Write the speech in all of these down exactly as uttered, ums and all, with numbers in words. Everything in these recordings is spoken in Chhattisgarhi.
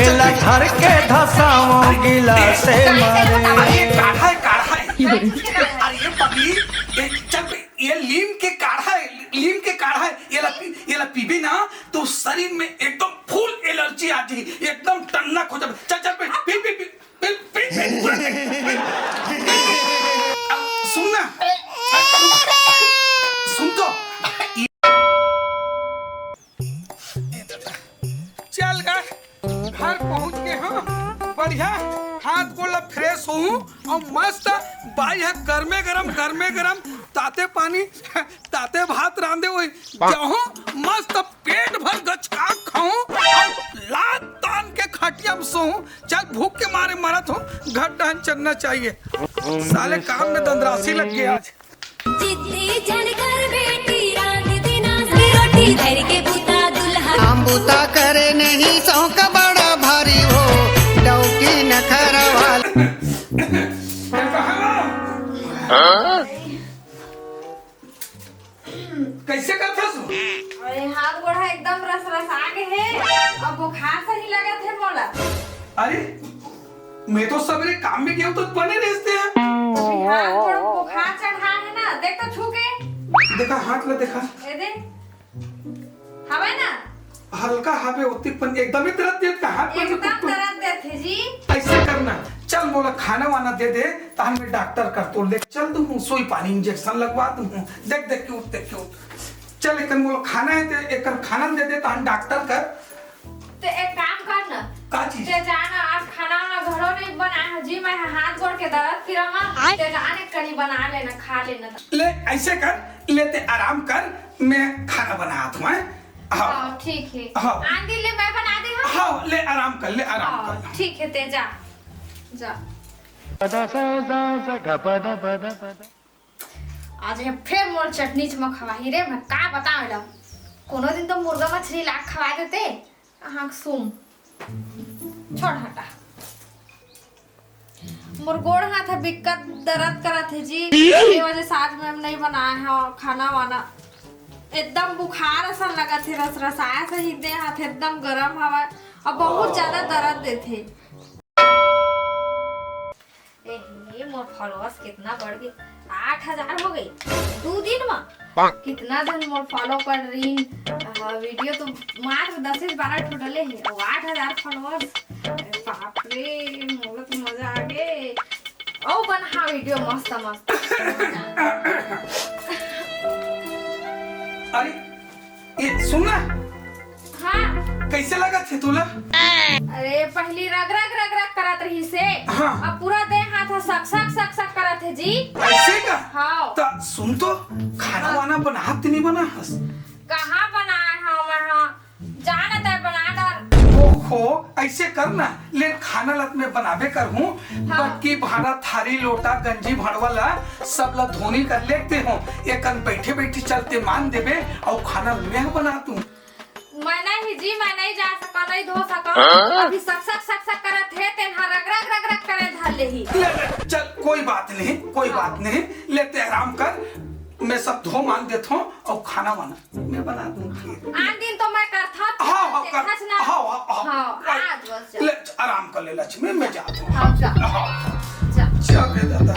एला धर के धसावो गिलासे मारे। अरे, काढ़ा है, काढ़ा है। अरे, ये पगली, ये, चल बे, ये लीम के काढ़ा है, लीम के काढ़ा है। ये ला पी-, ये ला पीबे ना, तो शरीर में एकदम full energy आ जाही, एकदम टन्नक हो जाबे। चल, चल बे, पी, पी, पी, पी, पी, पी, पूरा पी। अब सुन ना, सुन तो, चल गा, घर पहुंच के हम बढ़िया हाथ गोड़ ला fresh होहूं और मस्त बाई ह गरमे गरम, गरमे गरम ताते पानी, ताते भात रांधे होई, जाहूं मस्त पेट भर गचका खाहूं और लात तान के खटिया में सोहूं। चल, भूख के मारे मरत हूं, घर डहन चलना चाहिए। साले काम में दंदरासी लग गया आज। जिद्दी झन कर बेटी, रांध देना से रोटी, घर के बूता दुल्हा। काम बूता करे नहीं शौक बड़ा भारी हो, डौकी नखरा वाला। कैसे करथस? अरे, हाथ गोड़ एकदम रस रस आ गे हे। अब बुखार सही लगत हे मोला। अरे, मैं तो सबेरे काम में गेंव तो बने रहिस ते। अभी हाथ गोड़ बुखार चढ़ा हे ना, देख तो छू के। देखा, हाथ ला देखा। ए दे। हवे ना? हल्का हवे, ओती पन एकदम ही दरद देत का हाथ में एकदम कुछ दरद देत हे जी। ऐसे करना, चल मोला खाना वाना दे दे, तहन मैं डॉक्टर कर तो ले चल दूँ, सुई पानी इंजेक्शन लगवा दूँ। देख देख के उठ, देख के उठ। चल, एकन मोला खाना है, ते एकन खाना दे दे, तहन डॉक्टर कर। ते एक काम कर ना। का चीज? ते जाना, आज खाना वाना घरो नहीं बनाए हो जी, मैं हाथ गोड़ के दरद पिरा मा। आय। ते जाने कनी बना लेना, खा लेना। ले, ऐसे कर, ले ते आराम कर, मैं खाना बनात हूँ, हैं? हाँ। हाँ, ठीक है। हाँ। आंधी ले मैं बना दे हूँ। हाँ, ले आराम कर, ले आराम हाँ, कर। ठीक है, ते जा, जा। आज ये फेर मोर चटनी चमा खवाही रे, मैं का बताऊं एला। कोनो दिन तो मुर्गा मछली ला खवा देते। कहाँ के सुन। छोड़ हटा। मोर गोड़ हाथ ह बिकट दरद करत हे जी। ये वजह से आज मैं नहीं बनाए हव खाना वाना। एकदम बुखार असन लगत हे, रस रसाए सही दे हाथ एकदम गरम हवय। अब बहुत ज्यादा दरद देथे। ए हे, मोर followers कितना बढ़ गए, आठ हजार हो गए दू दिन में। कितना झन मोर follow कर रही, आ, video तो मात्र दस से बारह ठो डले हे, अउ आठ हजार followers। अरे बाप रे, मोला तो मजा आ गे। ओ बना video मस्त मस्त। अरे, ए, सुन ना। हाँ। कैसे लगत हे तोला? अरे, पहली रग रग रग रग करत रही से। हाँ। अब पूरा देह हाथ ह सक सक सक सक करत हे जी। ऐसे का? हाँ। त सुन तो, खाना हाँ। वाना बनात नहीं बना हस? कहाँ बनाए हव मैं, हाँ। जाना तय बना डार। ओहो, ऐसे कर ना, ले खाना लत में बनाबे कर हूँ, हाँ। बटकी, भांडा, थारी, लोटा, गंजी, भड़वा ला, सब ला धोनी कर लेते हो। एकन बैठे बैठे चलते मान देबे, अउ खाना मैं बना दूँ। मैं नहीं जी, मैं नहीं जा सका, नहीं धो सका। हाँ? अभी सक सक सक सक करत हे, तेन हा रग रग रग रग करे धर लेही। ले, ले, चल, कोई बात नहीं, कोई हाँ। बात नहीं, लेते आराम कर, मैं सब धो मान देत हूँ अउ खाना वाना मैं बना दूँ फिर। आन दिन तो मैं करथव, हाँ, हाँ, कर, देखस ना। हाँ, हाँ, हाँ, हाँ, कर, आज बस जा। ले, आराम कर ले लक्ष्मी, मैं जात हूँ। हाँ, जा। हाँ। जा। जा बे दादा।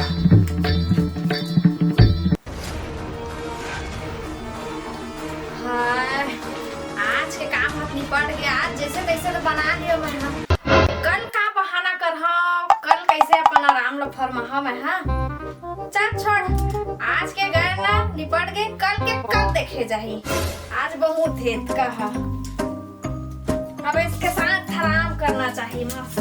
हाय, आज के काम ह निपट गया। आज जैसे तैसे तो बना लियो मैं, हाँ। कल का बहाना करहव, कल कैसे अपन आराम ल फरमाहव मैं, हाँ। चल छोड़, आज के गए ना, निपट गए, कल के कल देखे जाही। आज बहुत हे का हा। अब इसके साथ आराम करना चाहिए, मस्त।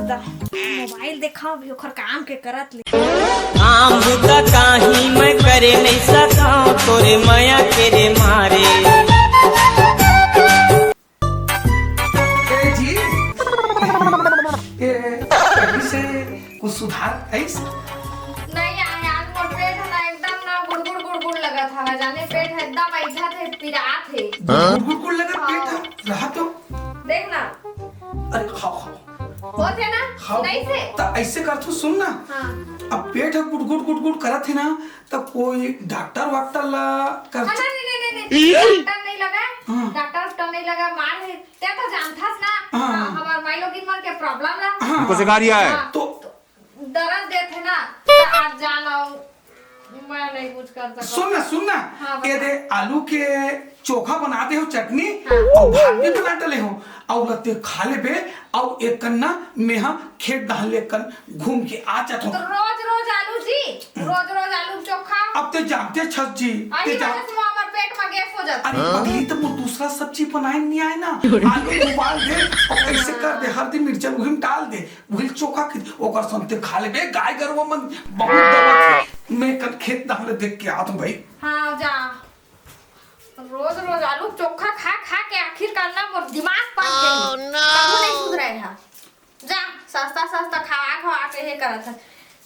मोबाइल देखा, अभी ओखर काम के करत ले। काम बुता काही मैं करे नहीं सका, तोरे मया के रे मारे। ए जी, ए, अभी से कुछ सुधार आइस? नहीं यार, आज मोर पेट है ना एकदम ना गुड़गुड़ गुड़गुड़ लगत हवा, जाने पेट है एकदम ऐठा थे, पिरात है। गुड़गुड़ गुड़गुड़ लगत पेट है, हाँ। रहा तो। देख ना। अरे खाओ, खाओ। होत है ना? खाओ। नहीं से? त ऐसे कर तू सुन ना। हाँ। अब पेट है गुड़गुड़ गुड़गुड़ करत है ना, त कोई डॉक्टर वाक्टर ला कर हाँ, नहीं, नहीं, नहीं, नहीं, डॉक्टर नहीं लगा, हाँ। डॉक्टर तो नहीं लगा, मार है। ते तो जानथस ना, हाँ। हाँ, हमार माई लोगिन मन के प्रॉब्लम ला। हाँ। हमको सिखा रिया है। हाँ, तो दर्द देथे ना, तो आप जान आओ, मैं नहीं कुछ कर सकता। सुन ना, सुन ना, हाँ, ये बता। दे, आलू के चोखा बना दे हो, चटनी, हाँ। अउ भात भी बना डले हो, अउ रत्ते खा लेबे, अउ एक कन्ना मेहा खेत डहर ले कन घूम के आ जात हो। तो रोज रोज आलू जी, हम्म। रोज रोज आलू चोखा। अब ते जानते छस जी, अरे ते जान- वजह से वो हमर पेट में गैस हो जाता। अरे हाँ। पगली, तो वो दूसरा सब्जी बनाए नहीं आए ना, आलू उबाल दे अउ ऐसे कर दे, हल्दी मिर्चा उही में डाल दे, उही चोखा के ओकर संग ते खा लेबे। गाय गरुवा मन बहुत दवा थे। मैं कल खेत डहर ले देख के आत हूँ भाई। हाँ जा, रोज रोज आलू चोखा खा खा के आखिरकार ना मोर दिमाग पाक गई। कभू नहीं सुधरे है। जा, सस्ता सस्ता खवा खवा के हे करत है।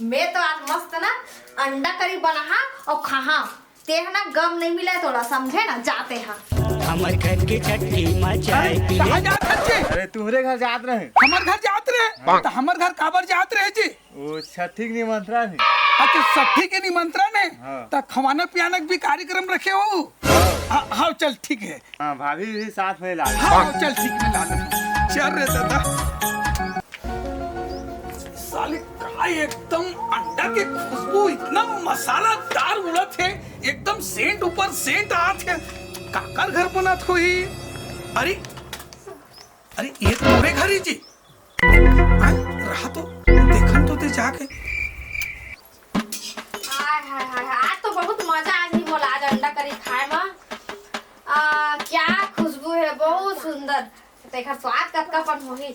मैं तो आज मस्त ना अंडा करी बनाहा अउ खाहा। ते ह ना गम नहीं मिले तोला, समझे ना, जाते हा। हमर घर के छठी माँ चाय पी ले। कहाँ जात हस जी? अरे, तुम्हरे घर जात रहे। हमर घर जात रहे? हाँ। तो हमर घर काबर जात रहे जी? वो छठी के निमंत्रण है। अच्छा, छठी के निमंत्रण है? हाँ। तो खवाना पियाना के भी कार्यक्रम रखे हो? हाँ। हाँ, हाँ, चल, ठीक है। हाँ, भाभी भी साथ में ला। हाँ, चल, ठीक में ला दे। चल रे दादा। साले का एकदम अंडा के खुशबू इतना मसालादार उड़त है, एकदम सेंट ऊपर सेंट आत है। काकर घर बनत होही? अरे, अरे, ये तो मोरे घर ही जी। हाँ, रहा तो, देखन तो दे जाके। हाय, हाय, हाय, हाय, आज तो बहुत मजा आ गई मोला, आज अंडा करी खाए में। आ, क्या खुशबू है, बहुत सुंदर। तो एकर स्वाद कतका पन होही।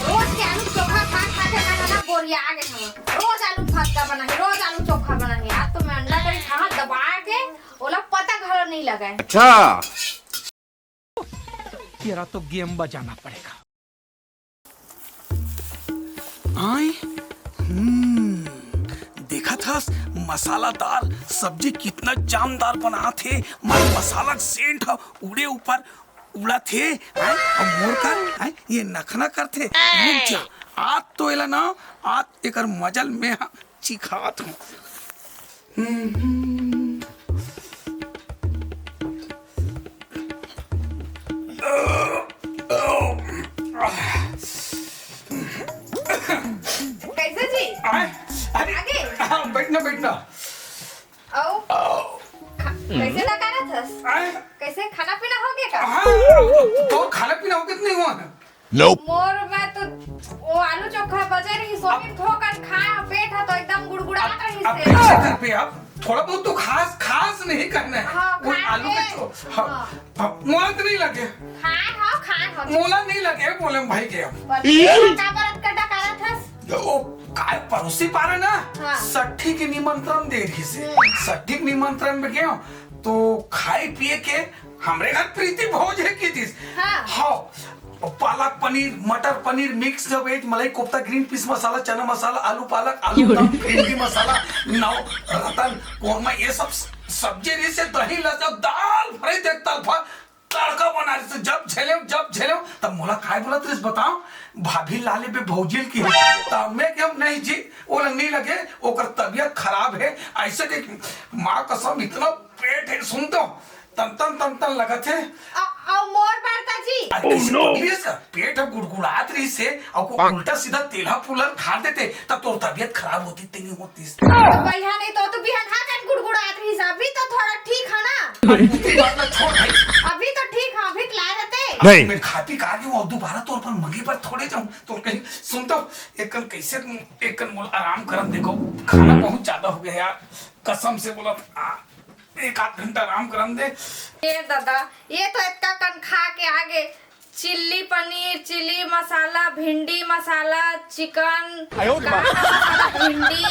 रोज के आलू चोखा खा खा के मैं ना बोरिया गे हूँ। रोज आलू भत्ता बनाही, रोज आलू चोखा बनाही। आज तो मैं अंडा करी खाहा दबा के, ओला पता घलो नहीं लगे। अच्छा। तेरा तो गेम बजाना पड़ेगा। आय, हम्म, देखत हस, मसालादार सब्जी कितना जामदार बनात हे। मार मसाला के सेंट ह उड़े ऊपर उड़त हे। आय, अब मोर का, आय, ये नखना करथे। रुक जा, आज तो एला ना, आज एकर मजा ल मैं ह चिखात हूँ। हम्म। कैसे जी? आय, अरे, आगे? हाँ, बैठना, बैठना। आओ। खा-, कैसे नकारत हस? आय। कैसे, खाना पीना हो गया का? हाँ, तो खाना पीना हो गया कि नहीं हुआ है? Nope। मोर में तो वो आलू चोखा बचे रही, सोयाबीन थोकन खाए, पेट है तो एकदम गुड़गुड़ात अब, रही अब से। कैसे कर पे आप? थोड़ा बहुत तो खास, खास नहीं करना है। हाँ, वो खाए आलू के के। चो-, हाँ, हाँ। हाँ, मोला तो नहीं लगे। खाए हो, खाए हो। मोला नहीं लगे, बोले भाई के अब। पर ये का बरत कटा करत हस? ओ, काय पड़ोसी पारे ना, हाँ। सट्ठी के निमंत्रण दे रही से। हम्म। सट्ठी के निमंत्रण में गयो, तो खाए पिए के हमरे घर प्रीति भोज है की दिस। हाँ। हाँ, पालक पनीर, मटर पनीर, मिक्स वेज, मलाई कोफ्ता, ग्रीन पीस मसाला, चना मसाला, आलू पालक, आलू दम, भिंडी मसाला, नव रतन कोरमा, ये सब सब्जी रही से, दही लस्सी, दाल फ्राई, देख तलफा, तड़का बना रही से। जब झेले, जब झेले, तब मोला काय बोलत रहिस बताओ, भाभी ला लेबे भौजी ल की। तब मैं कहेंव नहीं जी, ओला नहीं लगे, ओकर तबीयत खराब है। ऐसे देख, माँ कसम, इतना पेट है, सुन तो, तन तन तन तन लगत है। अ-, अउ मोर बर का जी? अरे कैसे पगली है इसका? पेट ह गुड़गुड़ात रहिस हे, अउ को उल्टा सीधा तेलहा पुलर खा देते, तब तोर तबीयत खराब होती ते नहीं होती। तो भैया नहीं तो, तो बिहान हा कन गुड़गुड़ात रहिस, अभी तो थोड़ा ठीक है ना? अब तू बात ना छोड़ भाई। अभी तो ठीक है, अभी तो लाए रहते। नहीं। मैं खा पी के आ गया हूँ, अब दोबारा तोर पर मंगे पर थोड़े जाऊँ, तो कहीं सुन तो, एक कन कैसे, एक कन मोला आराम करन देखो, खाना हम्म। बहुत ज्यादा हो गया यार, कसम से बोला, आ, एक आध घंटा आराम करन दे। ए दादा, ये तो इतना कन खा के आगे, चिल्ली पनीर, चिल्ली मसाला, भिंडी मसाला, चिकन, आयो रे माँ। कांदा मसाला, भिंडी,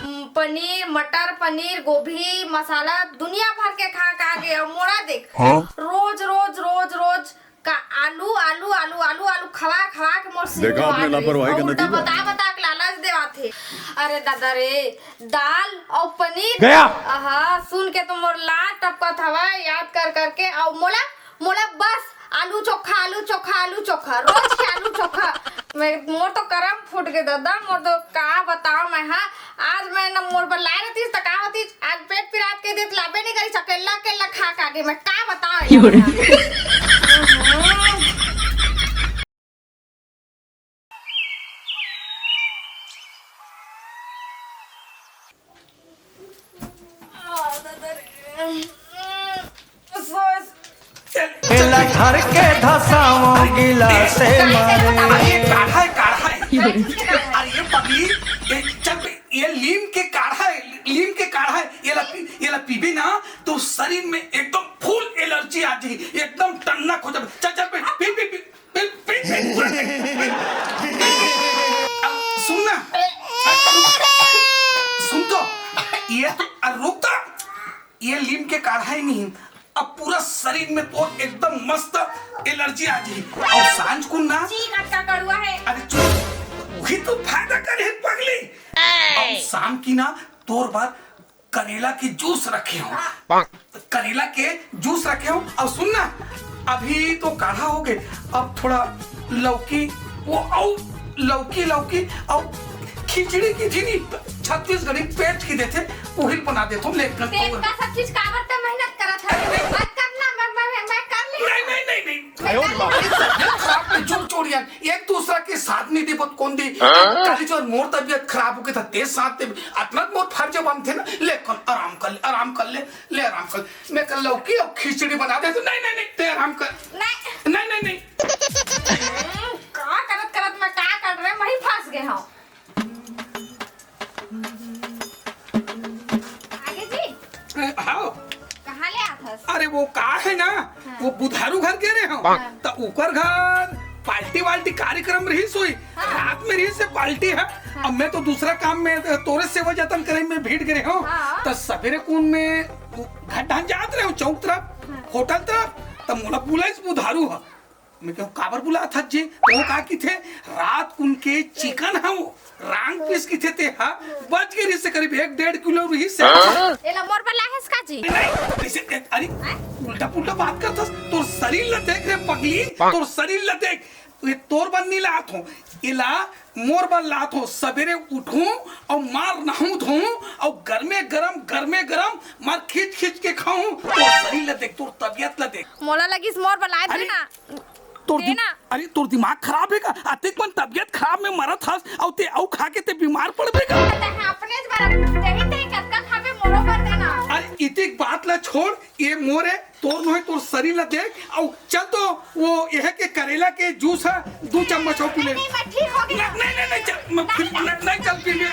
उम, पनीर, मटर पनीर, गोभी मसाला, दुनिया भर के खा खा के। अउ मोला देख, हाँ? रोज, रोज, रोज, रोज का आलू, आलू, आलू, आलू, आलू खवा खवा के मोर सिर देखा आपने लापरवाही का नतीजा। बता बता के लालच देवाथे। अरे दादा रे, दाल अउ पनीर। गया। आहा, सुन के तो मोर लार टपकत हवय, याद कर करके। अउ मोला मोला बस आलू चोखा, आलू चोखा, आलू चोखा, रोज के आलू चोखा। मैं, मोर तो करम फूट गे दादा, मोर तो का बताओ मैं, हाँ, आज मैं न मोर बर लाए रहतीस त का होतीस, आज पेट पिरात के देत लाबे नहीं करीस, अकेल्ला अकेल्ला खा खा के मैं का बताओ। यो रे। एला धर के धसाओ गिलासे मारे। अरे, ये काढ़ा है, काढ़ा है। अरे, ये पगली, ये, चल बे, ये लीम के काढ़ा है, लीम के काढ़ा है। ये ला पी-, ये ला पीबे ना, तो शरीर में एकदम full energy आ जाही, एकदम टन्नक हो जाबे। चल, चल बे, पी, पी, पी, पी, पी, पी, पी। अब सुन ना, सुन तो, ये तो, अरे रुक तो। ये लीम के काढ़ा ही नहीं, अब पूरा शरीर में तो एकदम मस्त energy आ जाही। और सांझ को ना, छी, कतका कड़ुआ है। अरे चुप, वही तो फायदा करे है पगली। और शाम की ना तोर बर करेला के जूस रखे हो, करेला के जूस रखे हो। और सुन ना, अभी तो काढ़ा हो गए, अब थोड़ा लौकी, वो, औ लौकी, लौकी, औ खिचड़ी की थी नी, छत्तीसगढ़ी पेट की देथे, उहिल बना देथो, ले। ते इतना सब चीज काबर ते मेहनत करत है? मत करना, मैं, मैं, मैं कर ली। नहीं, नहीं, नहीं, नहीं। मैं कर ली। अरे, तबियत खराब में झूठ छोड़िया, एक दूसरा के साथ नहीं दे, बहुत कौन दे? हाँ? काली जो मोर तबियत खराब हो गई था, ते साथ दे, अतना मोर फर्ज बनथे ना, ले, कर, आराम कर ले, आराम कर ले, ले, आराम कर। मैं कल लौकी और खिचड़ी बना दे, तो नहीं, नहीं, नहीं, ते आराम कर। नहीं। नहीं, नहीं, नहीं। हम्म, का करत करत मैं का कर रहे, वहीं फंस गए हो। आगे जी। ए, हाँ। कहाँ ले आथस? अरे वो का है ना, हाँ। वो बुधारू घर गे रहे हो, हाँ। तो ओकर घर पार्टी वार्टी कार्यक्रम रहिस होही, हाँ। रात में रहिस हे पार्टी है। हाँ। अब मैं तो दूसरा काम में, तोरे सेवा जतन करे में भीड़ गे रहे हो, हाँ। तो सवेरे कुन में घर ढान जात रहे हो चौक तरफ, हाँ। होटल तरफ, तो मोला बुलाइस बुधारू ह। मैं कहूँ, "काबर बुलात हस जी?" तो वो का किथे, "रात कुन के चिकन हव, रांग पीस किथे ते हा, बच गे रिहिस हे करीब एक डेढ़ किलो रिहिस हे।" हाँ? एला मोर बर लाहेस का जी? नहीं, ऐसे, ए, अरे, हैं? उल्टा पुल्टा बात करथस, तोर शरीर ला देख रे पगली, तोर शरीर ला देख, ये तोर बर नी लात हो, एला मोर बर लात हो, सबेरे उठूं अउ मार नहाऊं धोऊं अउ गरमे गरम, गरमे गरम मार खींच खींच के खाऊं। तोर शरीर ला देख, तोर तबियत ला देख। मोला लगिस मोर बर लाए अरे, देना। तोर दि-, देना। अरे, तोर दिमाग खराब हे का? अतेक मन तबियत खराब में मरत हस, अउ ते अउ खा के ते बीमार पड़बे का? ते अपने बर, तेही ते कतका खाबे, मोरो बर देना। अरे, इतिक बात ला छोड़, ये मोर हे, तोर नोहे, तोर शरीर ला देख, अउ चल तो वो यह के करेला के जूस है, दो चम्मच अउ पी ले। नहीं, मैं ठीक हो गया। नहीं, नहीं, नहीं, चल, मैं फिर, नहीं, नहीं, चल पी ले।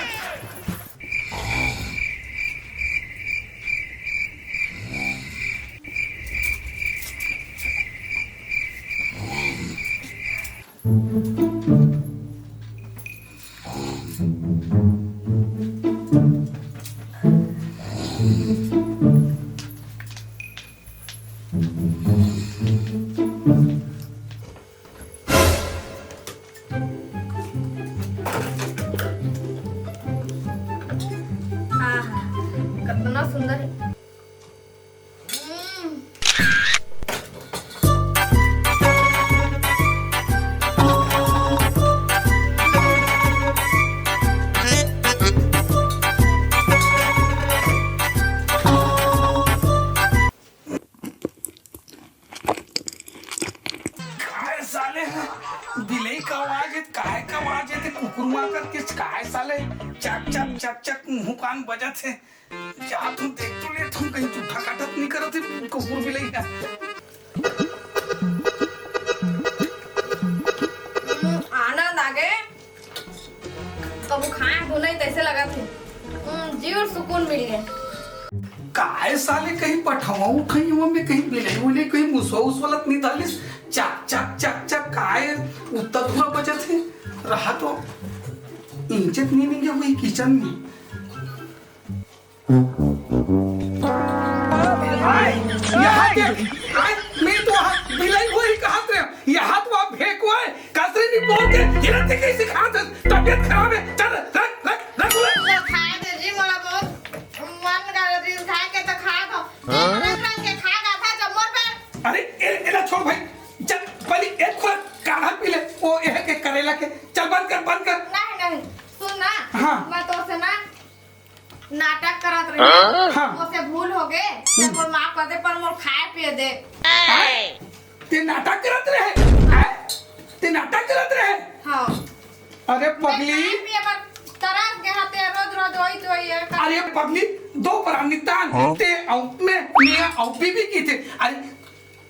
आहा, कतना सुंदर हे। हम्म। काय साले हे? बिलई का आवाज हे, काय का आवाज हे? ते कुकुर माकर के काय साले? चक, चक, चक, चक, मुंह कान बजत हे। जा तुम देख तो ले, तुम कहीं जूठा काटत नहीं करत हे, कुकुर बिलई हे। हम्म, आनंद आ गए। कभू खाए हो नहीं, तैसे लगत हे। हम्म, जी और सुकून मिल गए। काय साले कहीं पठवा उठई हुआ में कहीं बिलई उलई कहीं मुसवा उसवा लत नहीं डालिस। चक, चक, चक, चक, काय उत्ता धुआ बजत हे। रहा तो इंचक नहीं मिल गया वही किचन में। आय, यहाँ देख, आय, मैं तो वहाँ बिलई होही कहत रहे, यहाँ तो वहाँ भेकुआ हे, कसरी नहीं बोल के, हिला ते कैसे खात हे, तबियत खराब हे, चल, रख, रख, रख, रख। तो खाए दे जी, मोला बहुत मन कर रही खाए के तो खा दो। हाँ? रंग रंग के खा गा था जब मोर पे। अरे, ए, एला छोड़ भाई, चल, पहले एक खुला काढ़ा पी ले, वो यह के करेला के, चल बंद कर, बंद कर। नहीं, नहीं, सुन ना, हाँ। मैं तो से ना नाटक करत रहे। हाँ। ओसे भूल हो गे, ते मोर माफ कर दे, पर मोर खाए पिए दे। आय? ते नाटक करत रहे? आय? ते नाटक करत रहे? हाँ। अरे पगली। खाए पिए बर तरस गे हा ते, रोज रोज वही तो ये कर- अरे पगली, दो परानी तान, हाँ? ते अउ मैं, मियाँ अउ बीबी की थे। अरे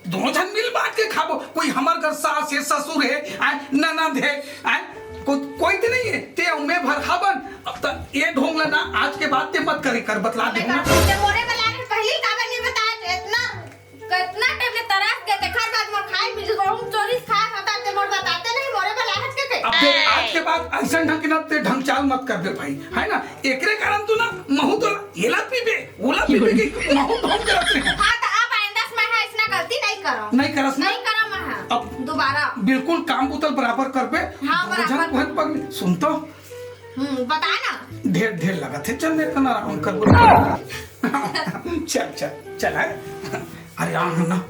दोनों झन मिल बांट के खाबो। कोई हमर घर सास हे, ससुर हे, आय, ननद हे, आय, को-, कोई तो नहीं है। ते अउ मैं भर खाबन। अब त ये ढोंग ला ना, आज के बाद ते मत करे कर, बतला दे हूँ ना। ते मोरे वाला ने पहली काबर नहीं बताया, इतना, कितना टाइम ले तरस के, तेखर बाद मोर खाए मिल गो, हम चोरी से खाए होता, ते मोर बताते नहीं, मोरे वाला है के के। अब देख, आज के बाद ऐसा ढंग के ना ते ढंग चाल मत कर दे भाई, है ना? एकरे कारण तू ना महू तो एला पीबे, ओला पीबे की महू ढोंग करत रहे। हाँ, तो अब आइंदा से मैं हाँ, इसना गलती नहीं करो। नहीं करस ना? नहीं करो मैं हाँ। अब दोबारा। बिल्कुल काम बुतल बराबर करबे। हाँ, बराबर। बुझन पगली, सुन तो। हम्म, बता ना। ढेर, ढेर लगत हे, चल मेरे को ना आराम कर। चल, चल, चल, है। अरे, आराम ना।